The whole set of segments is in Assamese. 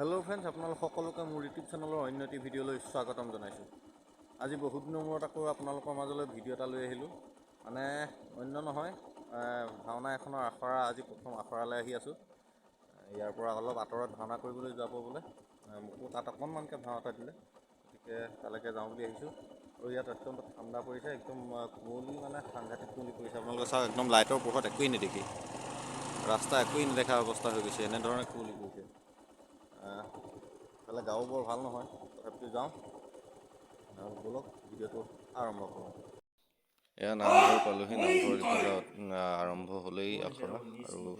হেল্ল' ফ্ৰেণ্ডছ, আপোনালোক সকলোকে মোৰ ইউটিউব চেনেলৰ অন্য এটি ভিডিঅ'লৈ স্বাগতম জনাইছোঁ। আজি বহুত দিনৰ মূৰত আকৌ আপোনালোকৰ মাজলৈ ভিডিঅ' এটা লৈ আহিলোঁ। মানে অন্য নহয়, ভাওনা এখনৰ আখৰা। আজি প্ৰথম আখৰালৈ আহি আছোঁ। ইয়াৰ পৰা অলপ আঁতৰত ভাওনা কৰিবলৈ যাব বোলে। মোকো তাত অকণমানকৈ ভাও এটা দিলে, গতিকে তালৈকে যাওঁ বুলি আহিছোঁ। আৰু ইয়াত অত্যন্ত ঠাণ্ডা পৰিছে, একদম কুঁৱলী, মানে সাংঘাতিক কুঁৱলী পৰিছে। আপোনালোকে চাওক, একদম লাইটৰ পোহৰত একোৱেই নেদেখি, ৰাস্তা একোৱেই নেদেখা অৱস্থা হৈ গৈছে, এনেধৰণে কুঁৱলী পৰিছে। ইফালে গাও বৰ ভাল নহয়, তথাপিতো যাওঁ আৰু ব'লক, ভিডিঅ'টো আৰম্ভ কৰোঁ। এয়া নামঘৰ পালোহি। নামঘৰ ইফালে আৰম্ভ হ'লেই আখৰা আৰু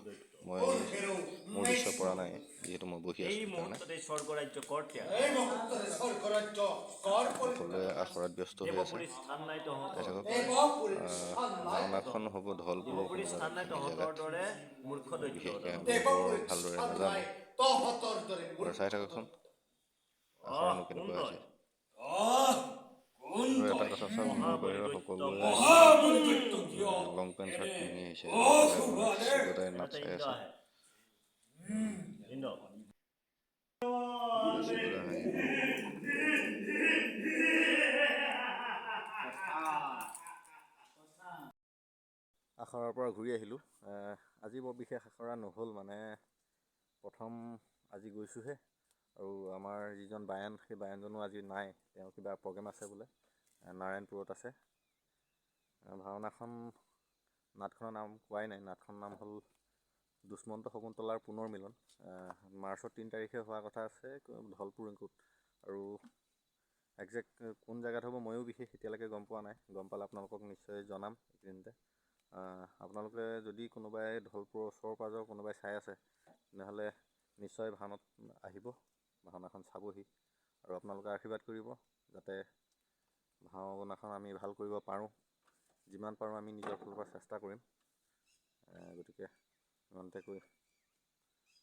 মই মোৰ দৃশ্য পৰা নাই, যিহেতু মই বহি আছোঁ এই সেইকাৰণে। মুহূৰ্ততে স্বৰ্গৰাজ্য কৰ ত্যাগ। এই মুহূৰ্ততে স্বৰ্গৰাজ্য কৰ পৰিত্যাগ। সকলোৱে আখৰাত ব্যস্ত হৈ আছে। দেৱপুৰীত স্থান নাই তহঁতৰ। চাই থাকক। দেৱপুৰীত স্থান নাই। ভাওনাখন হ'ব ধলপুৰৰ দেৱপুৰীত কোনোবা স্থান নাই এখিনি তহঁতৰ জেগাত। দৰে মূৰ্খ দৈত্য। বিশেষকৈ আমি বৰ দেৱপুৰীত ভালদৰে স্থান নাজানো। নাই তহঁতৰ দৰে বাৰু, চাই থাককচোন, আখৰানো কোন কেনেকুৱা তই? হৈছে। আৰু এটা কথা চাওক, মোৰ বাহিৰৰ সকলোৱে লং পেণ্ট চাৰ্ট পিন্ধি আহিছে। শিৱদাই নাচ এটা চাই ইন্দ্ৰ আছে। আহে, ইন্দ্ৰ। শিৱদা হাঁহিব। আখৰাৰ পৰা ঘূৰি আহিলোঁ। আজি বৰ বিশেষ আখৰা নহ'ল, মানে প্ৰথম আজি গৈছোঁহে আৰু আমাৰ যিজন বায়ন, সেই বায়নজনো আজি নাই। তেওঁৰ কিবা প্ৰগ্ৰেম আছে বোলে, নাৰায়ণপুৰত আছে। ভাওনাখন, নাটখনৰ নাম কোৱাই নাই। নাটখনৰ নাম হ'ল দুষ্মন্ত শকুন্তলাৰ পুনৰ মিলন। মাৰ্চৰ 3 তাৰিখে হোৱা কথা আছে ধলপুৰ এংকুত। আৰু একজেক্ট কোন জেগাত হ'ব, ময়ো বিশেষ এতিয়ালৈকে গম পোৱা নাই। গম পালে আপোনালোকক নিশ্চয় জনাম এইকেইদিনতে। আপোনালোকে যদি কোনোবাই ধলপুৰৰ ওচৰ পাঁজৰ কোনোবাই চাই আছে, তেনেহ'লে নিশ্চয় ভাওনাত আহিব, ভাওনাখন চাবহি আৰু আপোনালোকে আশীৰ্বাদ কৰিব যাতে ভাওনাখন আমি ভাল কৰিব পাৰোঁ। যিমান পাৰোঁ আমি নিজৰ ফালৰ পৰা চেষ্টা কৰিম। গতিকে ইমানতে কৈ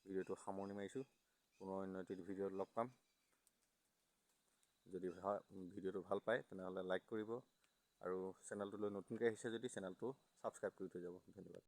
ভিডিঅ'টো সামৰণি মাৰিছোঁ। পুনৰ অন্য এটি ভিডিঅ'ত লগ পাম। যদি ভিডিঅ'টো ভাল পায়, তেনেহ'লে লাইক কৰিব আৰু চেনেলটোলৈ নতুনকৈ আহিছে যদি চেনেলটো ছাবস্ক্ৰাইব কৰি থৈ যাব। ধন্যবাদ।